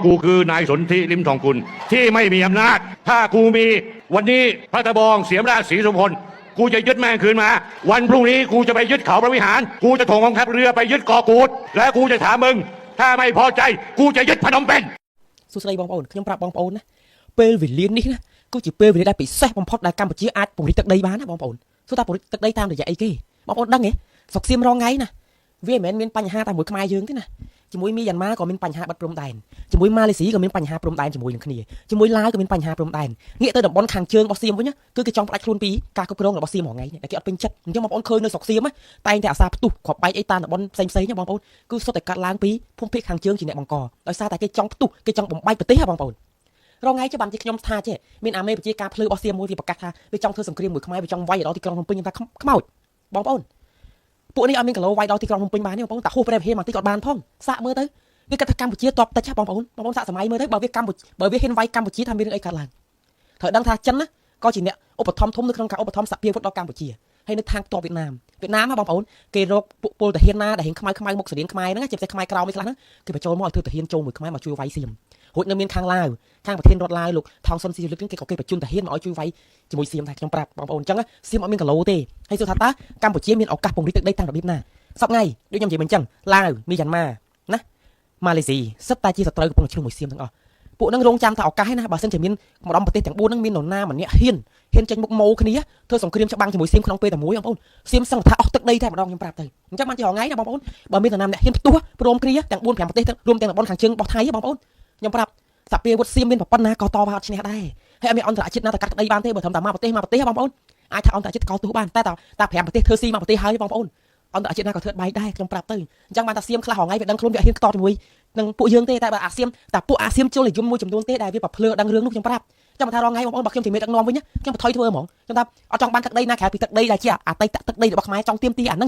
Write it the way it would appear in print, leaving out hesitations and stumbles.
กูคือนายสนธิลิมทองกุลที่ไม่มีอำนาจ ถ้ากูมีวันนี้พระตะบองเสียมราชศรีสมพลกูจะยึดแม่งคืนมา วันพรุ่งนี้กูจะไปยึดเขาพระวิหาร กูจะถงกองทัพเรือไปยึดเกาะกูด และกูจะถามมึง ถ้าไม่พอใจ กูจะยึดพนมเปญ សួស្តីបងប្អូនខ្ញុំប្រាប់បងប្អូនណាពេលវេលានេះណាគឺជាពេលវេលាដែលពិសេសបំផុតដែលកម្ពុជាអាចពង្រីកទឹកដីបានណាបងប្អូនសួរថាពង្រីកទឹកដីតាមរយៈអីគេបងប្អូនដឹងទេស្រុកសៀមរងថ្ងៃណាវាមិនមែនមានបញ្ហាតែមួយខ្មែរយើងទេណាជាមួយមីយ៉ាន់ម៉ាក៏មានបញ្ហាបិទព្រំដែនជាមួយម៉ាឡេស៊ីក៏មានបញ្ហាព្រំដែនជាមួយនឹងគ្នាជាមួយឡាវក៏មានបញ្ហាព្រំដែនងាកទៅតំបន់ខាងជើងរបស់សៀមវិញណាគឺគេចង់ផ្ដាច់ខ្លួនពីការគ្រប់គ្រងរបស់សៀមរងថ្ងៃនេះដែលគេអត់ពេញចិត្តអញ្ចឹងបងប្អូនឃើញនៅស្រុកសៀមណាតែងតែអាសាផ្ទុះគ្រាប់បែកអីតាមតំបន់ផ្សេងៗណាបងប្អូនគឺសុទ្ធតែកាត់ឡើងពីភូមិភាគខាងជើងជាអ្នកបង្កដោយសារតែគេចង់ផ្ទុះគេចង់បំបែកប្រទេសហ៎បងប្អូន រងថ្ងៃចុះបានជាខ្ញុំថាចេះមានអាមេប្រជាការភ្លឺរបស់សៀមមួយវាប្រកាសថាវាចង់ធ្វើសង្គ្រាមមួយខ្មែរវាចង់វាយដល់ទីក្រុងភ្នំពេញខ្ញុំថាខ្មោចបងប្អូនពួកនេះអត់មានគីឡូវាយដល់ទីក្រុងភ្នំពេញបានទេបងប្អូនតែហួសព្រះវិហារមកទីក៏បានផងសាកមើលទៅវាគិតថាកម្ពុជាតបតិចហ៎បងប្អូនបងប្អូនសាកសម័យមើលទៅបើវាកម្ពុជាបើវាហ៊ានវាយកម្ពុជាថាមានរឿងអីកើតឡើងត្រូវដឹងថាចិនណាក៏ជាអ្នកឧបត្ថម្ភធំនៅក្នុងការឧបត្ថម្ភសភាវុធដល់កម្ពុជាហើយនៅខាងតបវៀតណាមវៀតណាមហ៎បងប្អូនគេរកពួកពលទាហានណាដែលរៀងខ្មៅខ្មៅមុខស្រៀងខ្មែរហ្នឹងជាពិសេសខ្មែរក្រោមឯខ្លះហ្នឹងគេបញ្ចូលមកឲ្យធ្វើទាហានចូលមួយខ្មែរមកជួយវាយសៀមរួចនៅមានខាងឡាវ ខាងប្រធានរដ្ឋឡាវលោកថោងសុនស៊ីលឹកគេក៏គេបញ្ជូនទាហានមកឲ្យជួយវាយជាមួយសៀមដែរខ្ញុំប្រាប់បងប្អូនអញ្ចឹងសៀមអត់មានគីឡូទេហើយសួរថាតើកម្ពុជាមានឱកាសពង្រីកទឹកដីតាមរបៀបណាសប្ងៃដូចខ្ញុំនិយាយមិនអញ្ចឹងឡាវមីយ៉ាន់ម៉ាណាម៉ាឡេស៊ីសិតតែជាសត្រូវកំពុងឈ្លោះមួយសៀមទាំងអស់ពួកនឹងរងចាំថាឱកាសឯណាបើសិនជាមានម្ដុំប្រទេសទាំង4ហ្នឹងមាននរណាម្នាក់ហ៊ានហ៊ានចេញមុខម៉ូគ្នាធ្វើសង្គ្រាមច្បាំងជាមួយសៀមក្នុងពេលតែមួយបងប្អូនសៀមសឹងថាអស់ទឹកដីតែម្ដងខ្ញុំប្រាប់ទៅអញ្ចឹងបានជារងថ្ងៃណាបងប្អូនបើមាននរណាម្នាក់ហ៊ានផ្ទុះព្រមគ្នាទាំង4 5ប្រទេសរួមទាំងតំបន់ខាងជើងរបស់ថៃបងប្អូនខ្ញុំប្រាប់ សភាវុធសៀមមានប៉ុណ្ណាក៏តវ៉ាអត់ឈ្នះដែរហើយអត់មានអន្តរជាតិណាទៅកាត់ក្តីបានទេបើត្រឹមតែមកប្រទេសមកប្រទេសបងប្អូនអាចថាអន្តរជាតិកោតទោសបានតែតែ5ប្រទេសធ្វើស៊ីមកប្រទេសហើយបងប្អូនអន្តរជាតិណាក៏ធ្វើបែកដែរខ្ញុំប្រាប់ទៅអញ្ចឹងបានថាសៀមខ្លះរងថ្ងៃវាដឹងខ្លួនវាហ៊ានខ្តជាមួយនឹងពួកយើងទេតែបើអាសៀមតែពួកអាសៀមជលនិយមមួយចំនួនទេដែលវាប្រភ្លឺដឹងរឿងនោះខ្ញុំប្រាប់ចាំថារងថ្ងៃបងប្អូនបើខ្ញុំជាមេដឹកនាំវិញខ្ញុំបថុយធ្វើហ្មងខ្ញុំថាអត់ចង់បានទឹកដីណាក្រៅពីទឹកដីដែលជាអតីតទឹកដីរបស់ខ្មែរចង់ទៀមទីអាហ្នឹង។